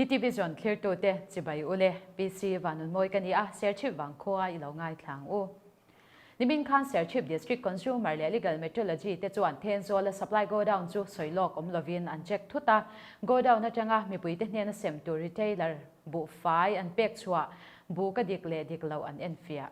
TTVision thlirtute chibai ule PC Vanunmawi ka ni a, Serchhip vangkhua i lo ngaithlang u. Nimin khan Serchhip District Consumer leh Legal Metrology te chuan Thenzawla supply godown chu sawi lawk awm lovin an check thut a, godown atanga mipuite hnena sem tur retailer buhfai an pek chhuah buk a dik leh dik loh an enfiah.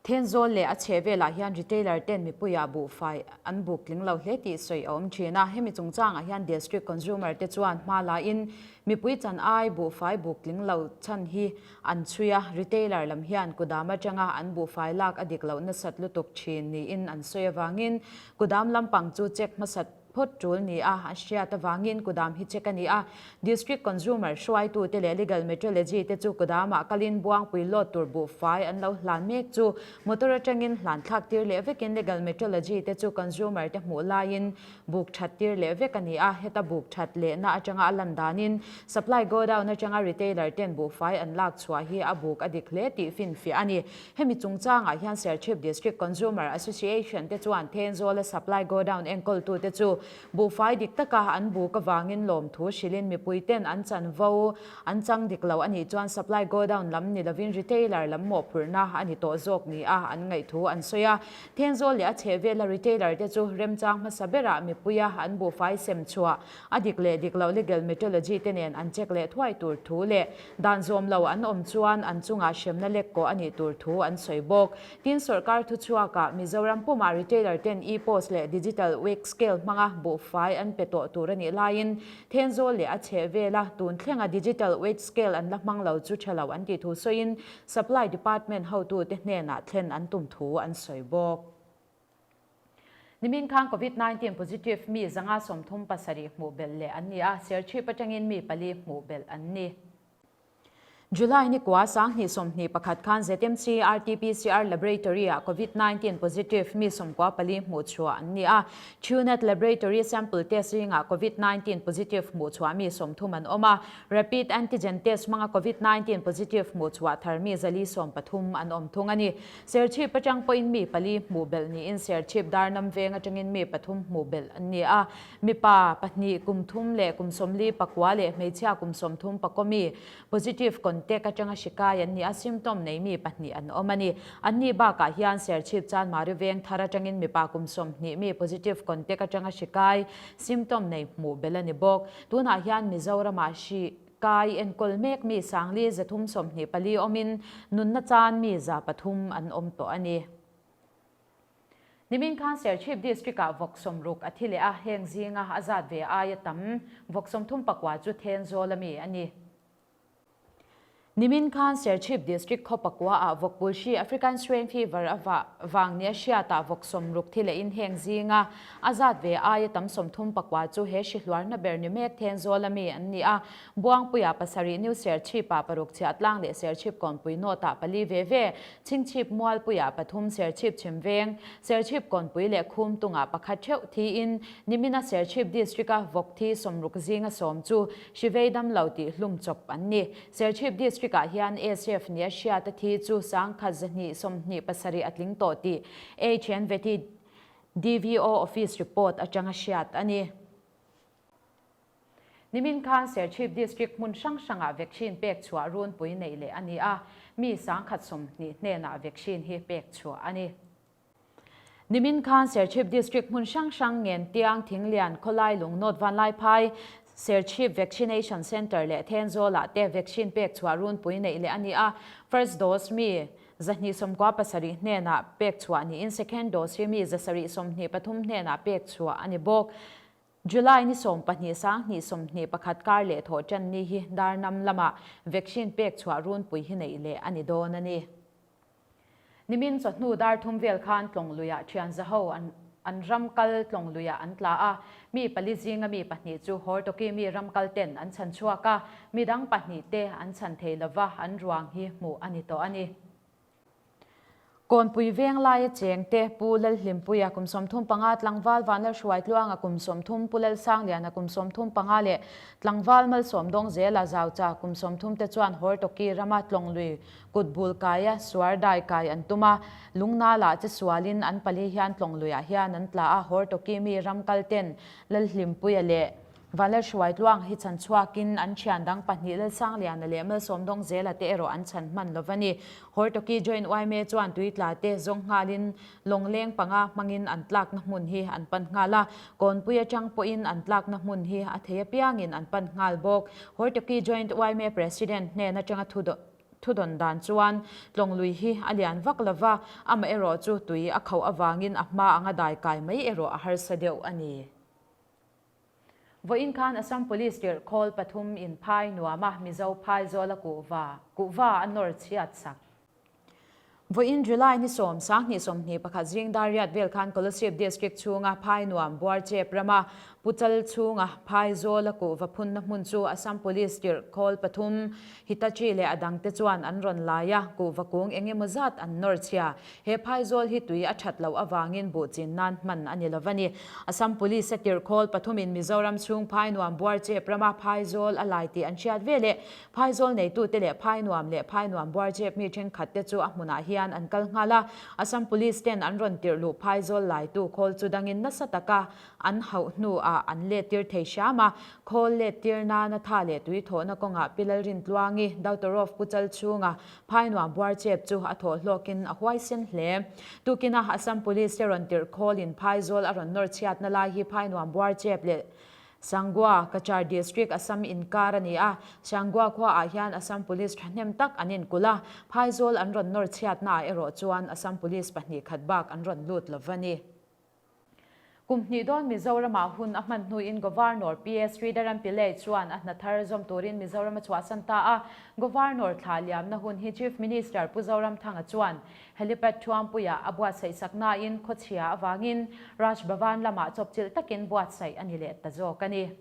Thenzawl leh a chheh velah hian retailer ten mipuiah buhfai an buk tling lo hle tih sawi a awm thin a, hemi chungchangah hian District Consumer te chuan hma lain mipui chan ai buhfai buk tling lo chhan hi an chhui a, retailer lam hian kudam atanga an buhfai lak a dik loh nasat lutuk thin niin an sawi avangin kudam lampang chu check hmasat Phawt tul ni a, a hriat avangin kudam hi check a ni a. District Consumer hruaitute leh Legal Metrology te chu kudamah kalin Buangpui load tur buhfai an lo hlan mek chu motor atangin hlan thlak tir leh vekin Legal Metrology te chu Consumer te hmuh laiin buk that tir leh vek a ni a. Heta buk that lehna atanga a lan danin Supply Godown atanga Retailer ten buhfai an lak chhuah hi a buk a dik hle tih finfiah a ni. Hemi chungchangah hian Serchhip District Consumer Association te chuan Thenzawla Supply Godown enkawltute chu buhfai dik taka an buk avangin lawmthu hrilhin mipuiten an chanvo an chang dik lo a nih chuan Supply Godown lam ni lovin Retailer lam mawhphurhna a ni tawh zawk ni a an ngaihthu an sawi a. Thenzawl leh a chhehvela Retailer te chu remchang hmasa berah mipuia an buhfai sem chhuah a dik leh dik loh legal metrology te nen an check leh thuai tur thu leh Dan zawm lo an awm chuan an chungah hremna lek kawh a nih tur thu an sawi bawk. Tin, sawrkar thuchhuakah Mizoram pumah retailer ten e-post leh digital weight scale hmanga buhfai an pe tawh tur a nih laiin Thenzawl leh a chheh vela tun thlenga digital weight scale an la hmang lo chu tha lo an tih thu sawiin Supply Department hotute hnenah thlen an tum thu an sawi bawk. Nimin khan Covid 19 positive mi 537 hmuh belh leh an ni a, Serchhip atangin mi pali hmuh belh an ni. July ni kua 2021 khan ZMC RT-PCR Laboratory-ah Covid 19 positive mi 94 hmuh chhuah an ni a, Truenat Laboratory sample test ringah Covid 19 positive hmuh chhuah mi 30 an awm a, Rapid antigen test hmanga Covid 19 positive hmuh chhuah thar mi 413 an awm thung a ni. Serchhip atang pawhin mi pali hmuh belh niin Serchhip Darnam veng atangin mi pathum hmuh belh an ni a. Mipa pahnih kum thum leh kum sawmli pakua leh hmeichhia kum sawmthum pakaw mi positive contact atanga hri kai an ni a, symptom nei mi pahnih an awm a ni. Anni bakah hian Serchhip Chanmari veng thar atangin mipa kum 20 mi positive contact atanga hri kai symptom nei hmuh belh a ni bawk. Tunah hian Mizoramah hri Kai enkawl mek mi Sangli 324 awmin nunna chan mi 300 an awm tawh a ni. Nimin khan Serchhip District-ah vawk 60 a thi leh a, heng zinga a zat ve aia tam vawk 34 chu Thenzawl a mi a ni. Nimin khan Serchhip District khaw pakua-ah vawk pulhri African Swine Fever a vah vang nia hriatah vawk 60 thi lehin heng zinga A zat ve aia tam 34 chu he hri hluarna ber ni mek Thenzawl a mi an ni a, Buangpuia pasarih New Serchhip-ah paruk chhiah tlang leh Serchhip Kawnpui North-ah pali ve ve, Chhingchhip Mualpuiah pathum, Serchhip Chhimveng, Serchhip Kawnpui leh Khumtungah pakhat theuh thiin nimina Serchhip District-a vawk thi 60 zinga sawm chu hri vei dam lo tih hlum chawp an ni. Serchhip District-ah hian ASF nia hriata thi chu 1,227 a tling tawh tih HNVT DVO Office report atanga hriat a ni. Nimin khan Serchhip District hmun hrang hrangah vaccine pek chhuah runpui neih leh a ni a, mi 120 hnenah vaccine hi pek chhuah a ni. Nimin khan Serchhip District hmun hrang hrang Ngentiang, Thinglian, Khawlai, Lungnawt, Vanlaiphai, Serchhip Vaccination Centre leh Thenzawlah te vaccine pek chhuah runpui neih leh a ni a, first dose mi 297 hnenah pek chhuah niin second dose hi mi 723 hnenah pek chhuah a ni bawk. July ni 12 2021 kar leh thawh tan ni hi Darnam lamah vaccine pek chhuah runpui hi neih leh a ni dawn a ni. Nimin chawhnu dar thum vel khan tlawng luiah thian zaho an an ram kal tlawng luiah an tla a, mi pali zinga mi pahnih chu Hortoki mi ram kal ten an chhan chhuak a, mi dang pahnih te an chhan thei lova an ruang hi hmuh a ni tawh a ni. Kawnpui veng laia cheng te Pu Lalhlimpuia kum 35, Tlangval Vanlalhruaitluanga kum 30, Pu Lalsangliana kum 35 leh Tlangval Malsawmdawngzela Zaucha kum 30 te chuan Hortoki rama tlawng lui Kut bul kaia suar dai kai an tum a, lungnala che sualin an pali hian tlawng luiah hian an tla a, Hortoki mi ram kal ten Lalhlimpuia leh Vanlalhruaitluang hi chhan chhuakin an thian dang pahnih Lalsangliana leh Malsawmdawngzela te erawh an chhan hman lo va ni. Hortoki Joint yma chuan tuitla te zawng nghalin lawngleng panga hmangin an tlakna hmun hi an pan nghal a, Kawnpui atang pawhin an tlakna hmun hi a thei apiangin an pan nghal bawk. Hortoki Joint yma President hnen atanga thu Thudawn dan chuan Tlawnglui hi a lian vak lo va, amaherawh chu tui a khauh avangin a hma anga dai kai mai erawh a harsa deuh a ni. Vawiin khan Assam Police tirh khawl pathum in phai nuama Mizo phai zawla kuhva kuhva a nawr chhiat sak. Vawiin July ni sawm 20 21 zing dar riat vel khan Kolasib District chhunga phai nuam Buarchep rama Puchal chhunga phai zawla kuhva phunna hmun chu Assam Police tirh khawl pathum Hitachi leh a dangte chuan an rawn lai a, kuhva kung eng emaw zat an nawr chhia. He phaizawl hi tui a that loh avangin buh chin nan hman a ni lo va ni. Assam Police a tirh khawl pathumin Mizoram chhung phai nuam Buarchep rama phaizawl a lai tih an hriat veleh phaizawl neitute leh phai nuam leh phai nuam Buarchep mi thenkhatte chu a hmunah hian an kal nghal a. Assam Police ten an rawn tirh luh phaizawl laitu khawl chu dangin nasa taka An hauh hnuah an let tir thei hram a, khawl let tir nana tha leh tui thawhna kawngah Pi Lalrintluangi, Dautorov Pu Chalchhunga, Phainuam Buarchep chu a thawh hlawkin a huaisen hle. Tukina Assam Police te rawn tirh khawlin Phaizawl a rawn nawr chhiatna lai hi Phainuam Buarchep leh Sangua, Cachar District, Assam inkar a ni a. Sangua khuaah hian Assam Police thahnem tak an inkulh a, Phaizawl an rawn nawr chhiatnaah erawh chuan Assam Police pahnih khat bak an rawn lut lo va ni. Kum hnih dawn Mizoramah hun a hman hnuin Governor PS Sridharan Pillai chuan a hna thar zawm turin Mizoram a chhuahsan ta a. Governor thlah liamna hun hi Chief Minister Pu Zoramthanga chuan Helipad Thuampuiah a buatsaih sak nain khawchhia avangin Raj Bhavan lamah chawpchilh takin buatsaih a ni leh ta zawk a ni.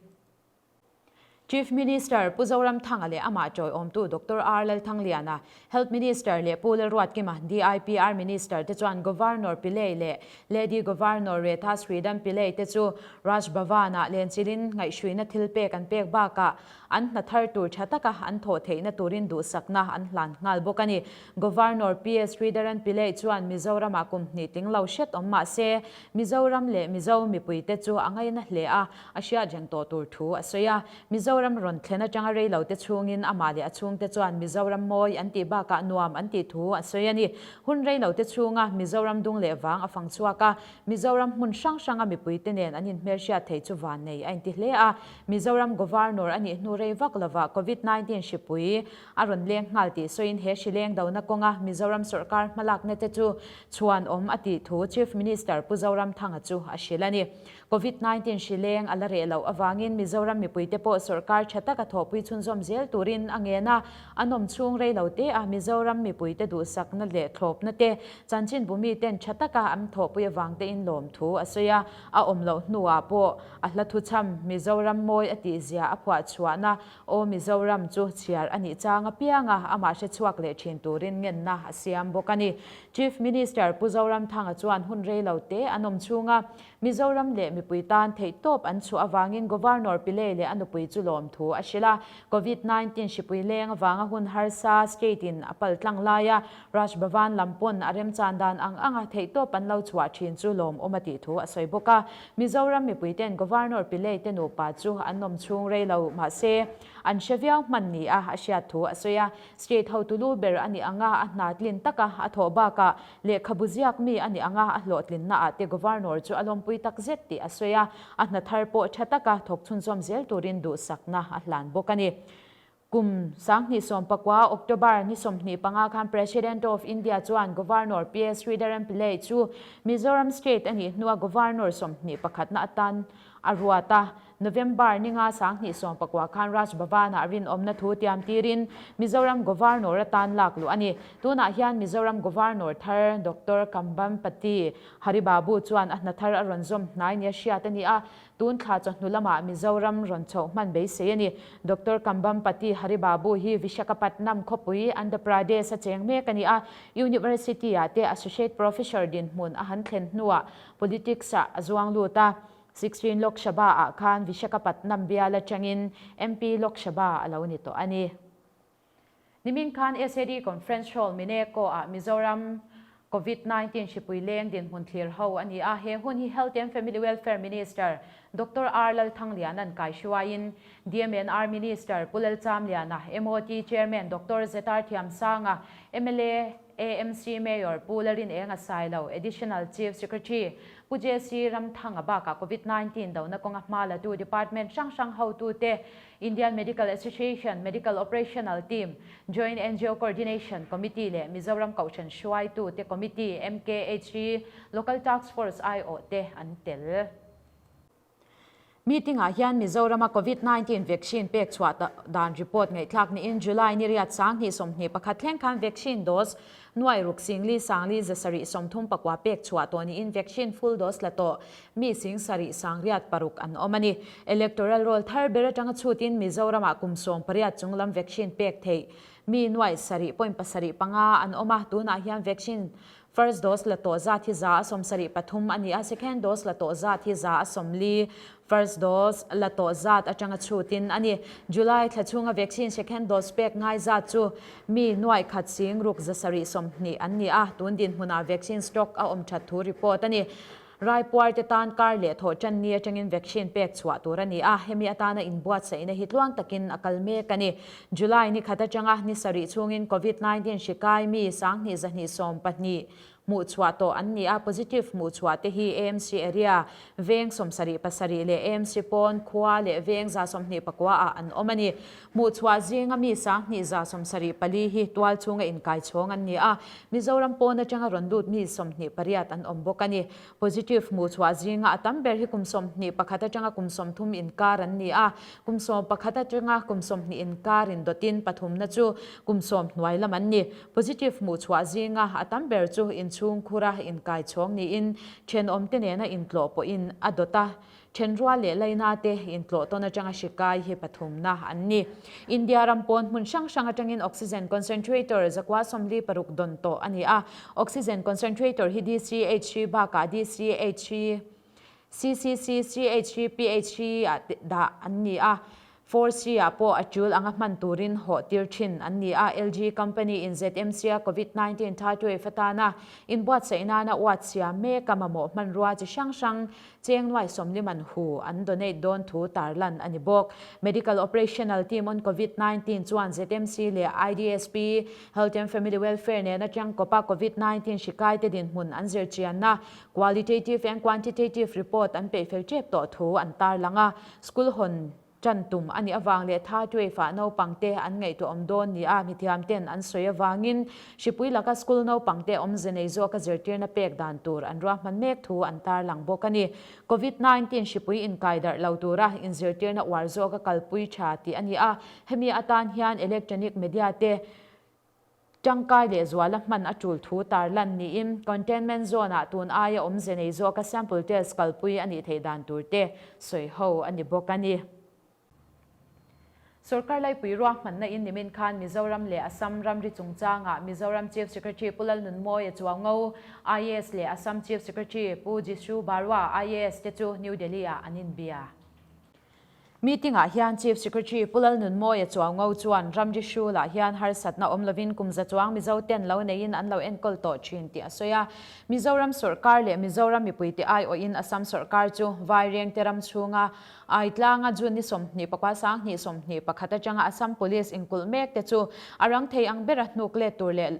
Chief Minister Pu Zoramthanga leh amah tawiawmtu Doctor R Lalthangliana, Health Minister leh Pu Lalruatkima, DIPR Minister te chuan Governor Pillai leh Lady Governor Retha Sridhan Pillai te chu Raj Bhavan-ah lenchilin ngaihhruina thil pek an pek bakah an hna thar tur tha taka an thawh theihna turin duhsakna an hlan nghal bawk a ni. Governor PS Sridharan Pillai chuan Mizoramah kum hnih tling lo hret awm mah se Mizoram leh Mizo mipuite chu a ngaina hle a, a hriat reng tawh tur thu a sawi a. Mizoram rawn thlen atanga rei lo te chhungin amah leh a chhungte chuan Mizoram mawi an tih bakah nuam an tih thu a sawi a ni. Hun rei lo te chhunga Mizoram dung leh vang a fang chhuak a, Mizoram hmun hrang hranga mipuite nen an inhmelhriat thei chu vannei a inti hle a. Mizoram Governor a nih hnu rei vak lovah Covid 19 hripui a rawn leng nghal tih sawiin he hri leng dona kawnga Mizoram sawrkar hmalakna te chu chhuan awm a tih thu Chief Minister Pu Zoramthanga chu a hrilh a ni. Covid 19 hri leng a la reh loh avangin Mizoram mipuite pawh sawrkar tha taka thawhpui chhunzawm zel turin a ngen a, a nawm chhung rei lo te a Mizoram mipuite duhsakna leh thlawpna te chanchinbu miten tha taka an thawhpui avang tein lawmthu a sawi a, a awm loh hnuah pawh a hla thuchham Mizoram mawi a tihzia a phuah chhuahna Aw Mizoram chu chhiar a nih chang apianga amah hre chhuak leh thin turin ngenna a siam bawk a ni. Chief Minister Pu Zoramthanga chuan hun rei lo te an awm chhunga Mizoram leh mipui tan theihtawp an chhuah avangin Governor Pillay leh a nupui chu lawmthu a hrilh a. Covid 19 hripui leng avanga hun harsa state in a pal tlang laia Raj Bhavan lam pawn a remchan dan ang anga theihtawp an lo chhuah thin chu lawmawm a tih thu a sawi bawk a. Mizoram mipuiten Governor Pillay te nupa chu an awm chhung rei lo mahse an hre viau hman ni a a hriat thu a sawi a. State hotu lu ber a nih anga a hna tlin taka a thawh bakah lehkhabu ziak mi a nih anga a hlawhtlinna ah te Governor chu a lawmpui tak zet tih a sawi a, a hna thar pawh tha taka thawk chhunzawm zel turin duhsakna a hlan bawk a ni. Kum 2019 October ni 25 khan President of India chuan Governor PS Sridharan Pillai chu Mizoram State a nih hnua Governor 21 na atan a ruat a. November ni nga 2019 khan Raj Bhavan-ah rinawmna thu tiam tirin Mizoram Governor atan lak luh a ni. Tunah hian Mizoram Governor thar Doctor Kambhampati Haribabu chuan a hna thar a rawn zawm hnai nia hriat a ni a, Tun thla chawhnu lamah Mizoram rawn chhoh hman beisei a ni. Doctor Kambhampati Haribabu hi Vishakhapatnam khawpui, Andhra Pradesh a cheng mek a ni a, University-ah te Associate Professor dinhmun a han thlen hnuah Politics-ah a zuang lut a. 16 Lok Sabha-ah khan Vishakhapatnam bial atangin MP Lok Sabha a lo ni tawh a ni. Nimin khan SAD Conference Hall Mineko-ah Mizoram. Covid 19 hripui leng dinhmun thlir ho a ni a, he hun hi Health and Family Welfare Minister Doctor R Lalthangliana'n kaihruaiin DMNR Minister Pu Lalchamliana, MOT Chairman Doctor Zetar Thiamsanga, mla, AMC Mayor Pu Larinenga Sailo, Additional Chief Secretary Pu JC Ramthanga bakah Covid 19 dona kawnga hma latu Department hrang hrang hotute, Indian Medical Association Medical Operational Team, Joint ngo Coordination Committee leh Mizoram Kohhran hruaitute Committee, MKHE, Local Task Force aiawh te an tel. Meeting ah hian Mizorama Covid 19 vaccine pek chhuah dan report ngaihthlak niin July ni riat 2021 thleng khan vaccine dose nuai ruk singli sangli zasarih 34 pek chhuah tawh niin vaccine full dose la tawh mi sing sarih sangriat paruk an awm a ni. Electoral roll thar ber atanga chhutin Mizoramah kum 18 chunglam vaccine pek theih mi nuai sarih point pasarih panga an awm a, tunah hian vaccine First dose la tawh zat hi 173 a ni a, second dose la tawh zat hi 140, first dose la tawh zat atanga chhutin a ni. July thla chhunga vaccine second dose pek ngai zat chu mi nuaih khat sing ruk 720 an ni a, tun dinhmunah vaccine stock a awm that thu report a ni. Raipuar te tan kar leh thawh tan ni atangin vaccine pek chhuah tur a ni a, hemi atana inbuatsaihna hi tluang takin a kal mek a ni. July ni khat atanga ni sarih chhungin Covid 19 hri kai mi 2212 hmuh chhuah tawh an ni a, positive hmuh chhuah te hi AMC area veng 77 leh AMC pawn khua leh veng 129 ah an awm a ni. Hmuh chhuah zinga mi 2174 hi tual chhunga inkai chhawng an ni a, Mizoram pawn atanga rawn lut mi 28 an awm bawk a ni. Positive hmuh chhuah zinga a tam ber hi kum 21 atanga kum 30 inkar an ni a, kum 11 atanga kum 20 inkar indawtin pathumna chu kum 10 hnuai lam an ni. Positive hmuh chhuah zinga a tam ber chu inchhung khura inkai chhawng niin thenawmte nena intlawh pawhin a dawt a, Thenrual leh Laina te intlawh tawn atanga hri kai hi pathumna an ni. India ram pawn hmun hrang hrang atangin oxygen concentrator 146 dawn tawh a ni a. Oxygen concentrator hi DCHC bakah DCHC, CCC, CHC, PHC ah te dah an ni a. 4C ah pawh a tul anga hman turin hawh tir thin an ni a. LG company in ZMC a Covid 19 third wave atana inbuatsaih nana uat siam mek a mamawh hmanrua chi hrang hrang Cheng nuai sawmli man hu an donate dawn thu tarlan a ni bawk. Medical Operational Team on Covid 19 chuan ZMC leh IDSP, Health and Family Welfare nena tangkawpa Covid 19 hri kaite dinhmun an zirchianna Qualitative and Quantitative Report an peih fel tep tawh thu an tarlang a. School hawn Ṭan tum a nih avang leh tha tuaifah naupangte an ngaihtuahawm dawn nia mithiamten an sawi avangin hripui laka school naupangte awmze nei zawka zirtirna pek dan tur an ruahman mek thu an tarlang bawk a ni. Covid 19 hripui inkai darh lo tura inzirtirna uar zawka kalpui ṭha tih a ni a, hemi atan hian electronic media te Tangkai leh zuala hman a tul thu tarlan niin Containment Zone-ah tun aia awmze nei zawka sample test kalpui a nih theih dan tur te sawi ho a ni bawk a ni. Sorkar laipui ruahmanna in nimin khan Mizoram leh Assam ramri chungchangah Mizoram Chief Secretary Pu Lalnunmawia Chuango, IAS leh Assam Chief Secretary Pu Jishu Barua, IAS te chu New Delhi-ah an inbia. Meeting ah hian Chief Secretary Pu Lalnunmawia Chuaungo chuan ramri hrulah hian harsatna awm lovin kum za chuang Mizo ten lo neiin an lo enkawl tawh thin tih a sawi a. Mizoram sawrkar leh Mizoram mipuite aiawhin Assam sawrkar chu Vairengte ram chhunga Aitlanga June ni 24 2021 atanga Assam Police inkulh mek te chu a rang thei ang bera hnuk let tur leh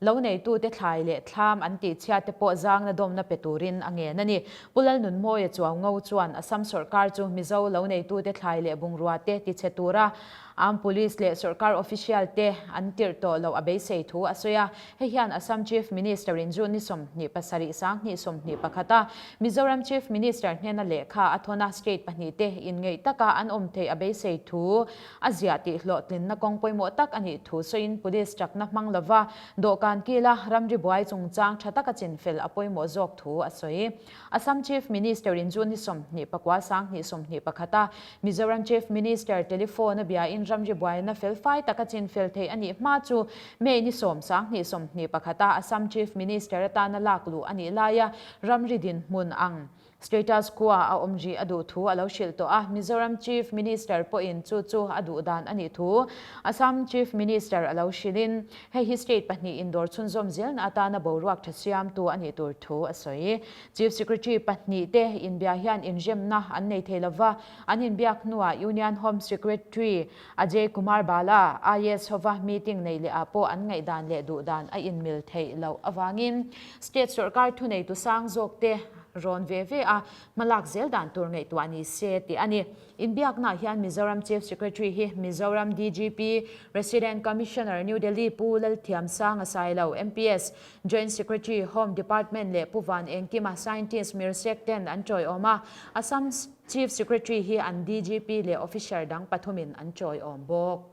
Lo neitute thlai leh thlam an tih chhiat te pawh zangna dawmna pe turin a ngen a ni. Pu Lalnunmawia Chuaungo chuan Assam sawrkar chu Mizo lo neitute thlai leh bungrua te tichhe tura Armed Police leh sawrkar official te an tirh tawh loh a beisei thu a sawi a. Hei hian Assam Chief Minister in June ni 27 2021 a Mizoram Chief Minister hnena lehkha a thawn a, state pahnih te inngeih taka an awm theih a beisei thu A ziah tih hlawhtlinna kawng pawimawh tak a nih thu sawiin Police chakna hmang lova dawhkan kila ramri buai chungchang tha taka chinfel a pawimawh zawk thu a sawi. Assam Chief Minister in June ni 24 2021 a Mizoram Chief Minister telephone a biain ramri buaina felfai taka chinfel theih a nih hma chu May ni 10 2021 a Assam Chief Minister atana lak luh a nih laia ramri dinhmun ang. Status quo a awm rih a duh thu a lo hrilh tawh a, Mizoram Chief Minister pawhin chu chu a duh dan a nih thu Assam Chief Minister a lo hrilhin hei hi state pahnihin indawr chhunzawm zelna atana boruak tha siamtu a nih tur thu a sawi. Chief Secretary pahnihte inbia hian inremna an nei thei lova, an inbiak hnuah Union Home Secretary Ajay Kumar Bala, IAS hova meeting nei leh ah pawh an ngaihdan leh duhdan a inmil theih loh avangin state sorkar thuneitu sang zawk te rawn ve ve a, hmalak zel dan tur ngaihtuah ni se tih a ni. Inbiaknaah hian Mizoram Chief Secretary hi Mizoram DGP, Resident Commissioner New Delhi Pu Lalthiamsanga Sailo, MPS, Joint Secretary, Home Department leh Pu Van Engkima, Scientist Mirsek ten an tawiawm a, Assam Chief Secretary hi an DGP leh officer dang pathumin an tawiawm bawk.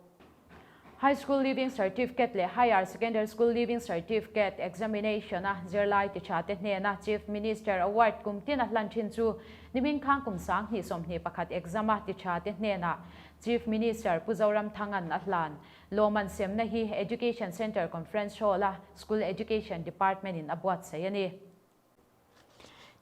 High School Leaving Certificate leh Higher Secondary School Leaving Certificate Examination-a zirlai tithate hnena Chief Minister Award kum tin a hlan thin chu nimin khang kum 2021 exam-a tithate hnenah Chief Minister Pu Zoramthanga'n a hlan. Lawman semna hi Education Centre Conference Hall-a School Education Department-in a buatsaih a ni.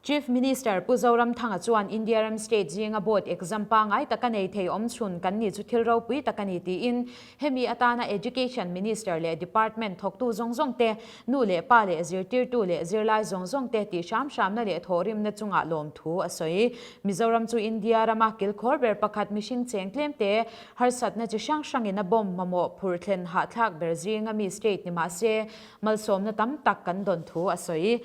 Chief Minister Pu Zoramthanga chuan India ram state zinga board exam pangngai taka nei thei awm chhun kan ni chu thil ropui tak a ni tiin hemi atana Education Minister leh Department thawktu zawng zawng te, nu leh pa leh zirtirtu leh zirlai zawng zawng te tih hram hramna leh thawhrimna chungah lawmthu a sawi. Mizoram chu India rama kilkhawr ber pakhat mihring cheng tlem te, harsatna chi hrang hrangin a bomb mamawh phurh thlen hahthlak ber zinga mi state ni mah se malsawmna tam tak kan dawn thu a sawi.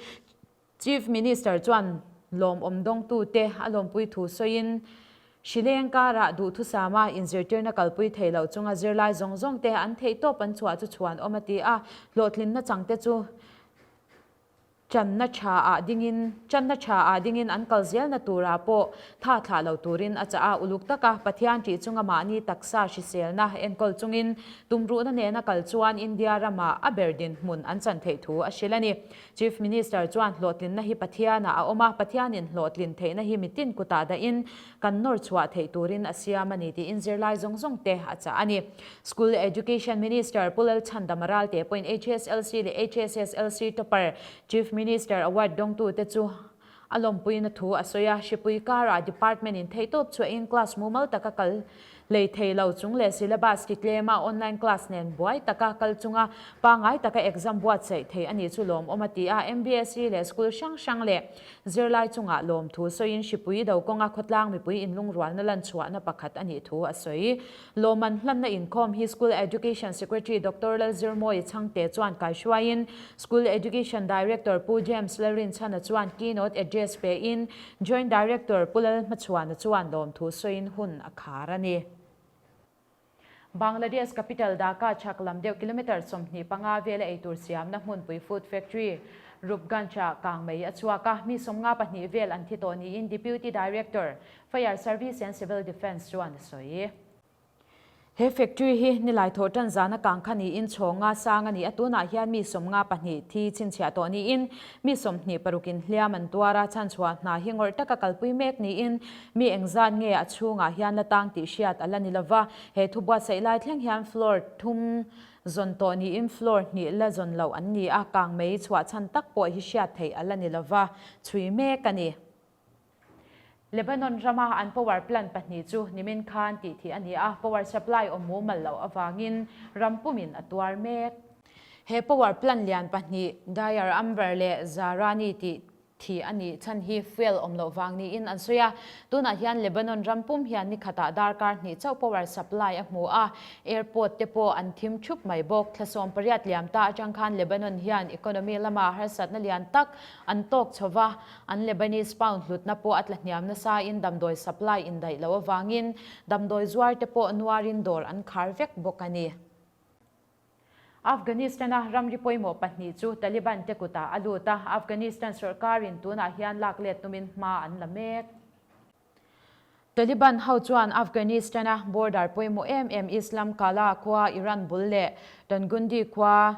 Chief Minister chuan lawmawm dawngtute a lawmpui thu sawiin, Hrileng karah duhthusama inzirtirna kalpui thei lo chunga zirlai zawng zawngte an theihtawp an chhuah chu chhuan awm a ti a, hlawhtlinna changte chu Channa tha ah dingin Channa tha ah dingin an kal zelna turah pawh tha thlah lo turin a chah a, uluk taka Pathian tih chunga mahni taksa hriselna enkawl chungin tumruhna nena kal chuan India ramah a ber dinhmun an chan theih thu a hrilh a ni. Chief Minister chuan hlawhtlinna hi Pathianah a awm a, Pathianin hlawhtlin theihna hi mitin kutah dahin kan nawr chhuah theih turin a siam a ni tiin zirlai zawng zawng te a chah a ni. School Education Minister Pu Lalchhandama Ralte pawhin HSLC leh HSSLC Topper Chief Minister Award dawngtute chu a lawmpuina thu a sawi a, hripui karah department in theihtawp chhuahin class mumal taka kal hlei thei lo chung leh syllabus ti tlema online class nen buai taka kal chunga pangngai taka exam buatsaih thei a nih chu lawmawm a ti a, MBSE leh school hrang hrang leh Zirlai chungah lawmthu sawiin hripui do kawnga khawtlang mipui inlungrualna lan chhuahna pakhat a nih thu a sawi. Lawmman hlanna inkhawm hi School Education Secretary Doctor Lalzirmawii Chhangte chuan kaihruaiin School Education Director Pu James Lalrinchhana chuan keynote address pein Joint Director Pu Lalhmachhuana chuan lawmthu sawiin hun a khar a ni. Bangladesh capital Dhaka chhak lam deuh kilometre 25 vela eitur siamna hmunpui food factory Rupganj-ah kang mai a chhuak a, mi 52 vel an thi tawh niin Deputy Director, Fire Service and Civil Defence chuan a sawi. He factory hi nilai thawh tan zana kang kha niin chhawnga sang a ni a, tunah hian mi 52 thi chhinchhiah tawh niin mi 26 in hliam an tuar a, chhanchhuah hna hi ngawrh taka kalpui mek niin Mi engzat nge a chhungah hian la tang tih hriat a la ni lova, he thu buatsaih lai thleng hian floor thum zawn tawh niin floor hnih la zawn loh an ni a, kang mei chhuah chhan tak pawh hi hriat theih a la ni lova, chhui mek a ni. Lebanon rama an power plant pahnih chu nimin khan tih thih a ni a, power supply awm mumal loh avangin ram pumin a tuar mek. He power plant lian pahnih Dayar Amber leh Zahrani tih Thi a nih chhan hi fuel awm loh vang niin an sawi a, tunah hian Lebanon ram pum hian ni khatah darkar hnih chauh power supply a hmu a, airport te pawh an thim thup mai bawk. Thla 18 liam ta atang khan Lebanon hian economy lama harsatna lian tak an tawk chho va, an Lebanese pound hlutna pawh a tla hniam nasain damdawi supply indaih loh avangin damdawi zuar te pawh nuarin dawr an khar vek bawk a ni. Afghanistan-a ramri pawimawh pahnih chu Taliban te kutah a lut a, Afghanistan sorkarin tunah hian lak let tumin hma an la mek. Taliban ho chuan Afghanistan-a border pawimawh em em Islam Qala khua Iran bul leh Tangundi khua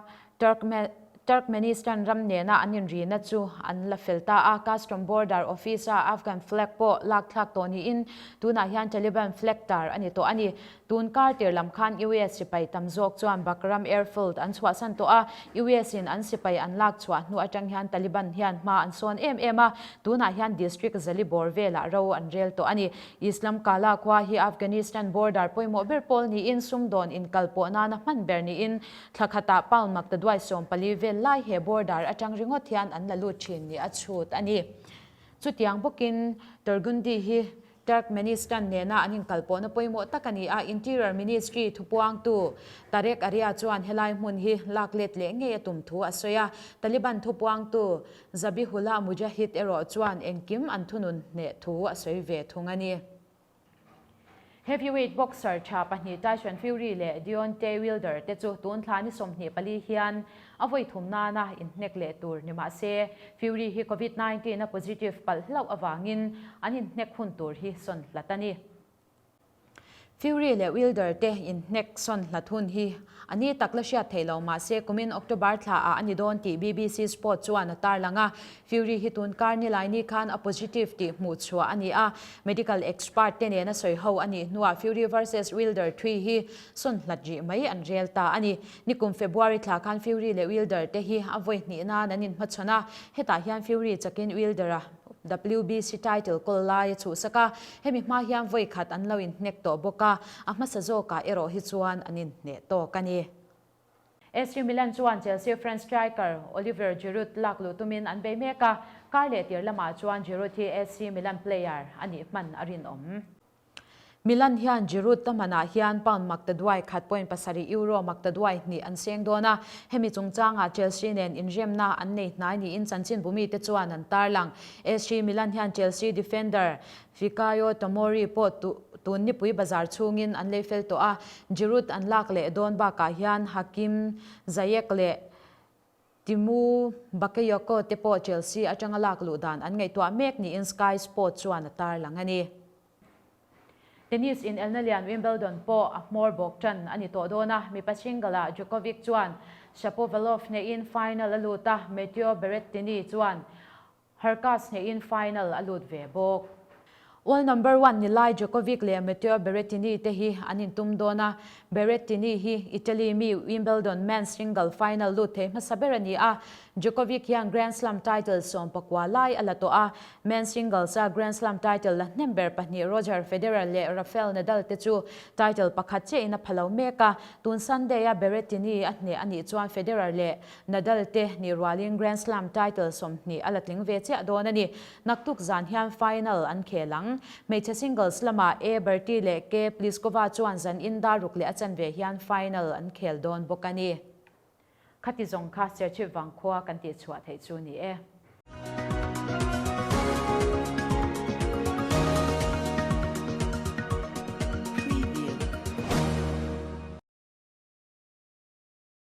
Turkmenistan ram nena an inrina chu an la fel ta a, Custom Border Office-a Afghan flag pawh lak thlak tawh niin tunah hian Taliban flag tar a ni tawh a ni. Tun kar tir lam khan US sipai tam zawk chuan Bagram Airfield an chhuahsan tawh a, US in an sipai an lak chhuah hnu atang hian Taliban hian hma an sawn em em a, tunah hian district zali bawr velah ro an rel tawh a ni. Islam Qala khua hi Afghanistan border pawimawh ber pawl niin sumdawn inkalpawh nana hman ber niin Thla khatah pound maktaduai 14 vel lai he border atang ringawt hian an la lut thin ni a chhut a ni. Chutiang bawkin Turgundi hi Turkmenistan nena an inkalpawhna pawimawh tak a ni a, Interior Ministry thupuangtu Tarek Aria chuan helai hmun hi lak let leh ngei a tum thu a sawi a. Taliban thupuangtu Zabihullah Mujahid erawh chuan engkim an thunun hneh thu a sawi ve thung a ni. Heavyweight boxer tha pahnih Tyson Fury leh Deontay Wilder te chu tun thla ni 24 hian a vawi thum nana inhnek leh tur ni mah se, Fury hi Covid 19 a positive palh hlauh avangin an inhnek hun tur hi sawn hlat a ni. Fury leh Wilder te inhnek sawn hlat hun hi a ni tak la hriat theih lo mah se kumin October thla ah a ni dawn tih BBC Sport chuan a tarlang a. Fury hi tun kar nilai ni khan a positive tih hmuh chhuah a ni a, medical expert te nena sawi ho a nih hnuah Fury versus Wilder thui hi sawn hlat rih mai an rel ta a ni. Nikum February thla khan Fury leh Wilder te hi a vawi hnih nan an inhmachhawn a, hetah hian Fury chakin Wilder-a WBC title kawl lai a chhuhsak a, hemi hma hian vawi khat an lo inhnek tawh bawk a, a hmasa zawkah erawh hi chuan an inhneh tawk a ni. AC Milan chuan Chelsea French striker Olivier Giroud lak luh tumin an bei mek a, kar leh tir lamah chuan Giroud hi AC Milan player a nih hman a rinawm. Milan hian Giroud ta hmanah hian pound maktaduai khat point pasarih euro maktaduai hnih an seng dawn a, hemi chungchangah Chelsea nen inremna an nei hnai niin chanchinbu mite chuan an tarlang. AC Milan hian Chelsea defender Fikayo Tomori pawh tun nipui bazar chhungin an lei fel tawh a, Giroud an lak leh dawn bakah hian Hakim Ziyech leh Timu Bakayoko te pawh Chelsea atanga lak luh dan an ngaihtuah mek niin Sky Sports chuan a tarlang a ni. Tennis in elna lian Wimbledon pawh a hmawr bawk tan a ni tawh dawn a, mipa single-ah Djokovic chuan Shapovalov hnehin final a lut a, Matteo Berrettini chuan Hurkacz hnehin final a lut ve bawk. World number one ni lai Djokovic leh Matteo Berrettini te hi an intum dawn a, Berrettini hi Italy mi Wimbledon men's single final lut thei hmasa ber a ni a, Djokovic hian Grand Slam title 19 lai a la tawh a, Men's singles-a Grand Slam title la hnem ber pahnih Roger Federer leh Rafael Nadal te chu title pakhat chiahin a pha lo mek a, tun Sunday-a Berrettini a hneh a nih chuan Federer leh Nadal te nih rualin Grand Slam title 20 a la tling ve chiah dawn a ni. Naktuk zan hian final an khel ang. Hmeichhe singles lamah A Barty leh K Pliskova chuan zan in dar ruk leh a chanve hian final an khel dawn bawk a ni. Khati zawng kha Serchhip vangkhua kan tihchhuah theih chu ni e.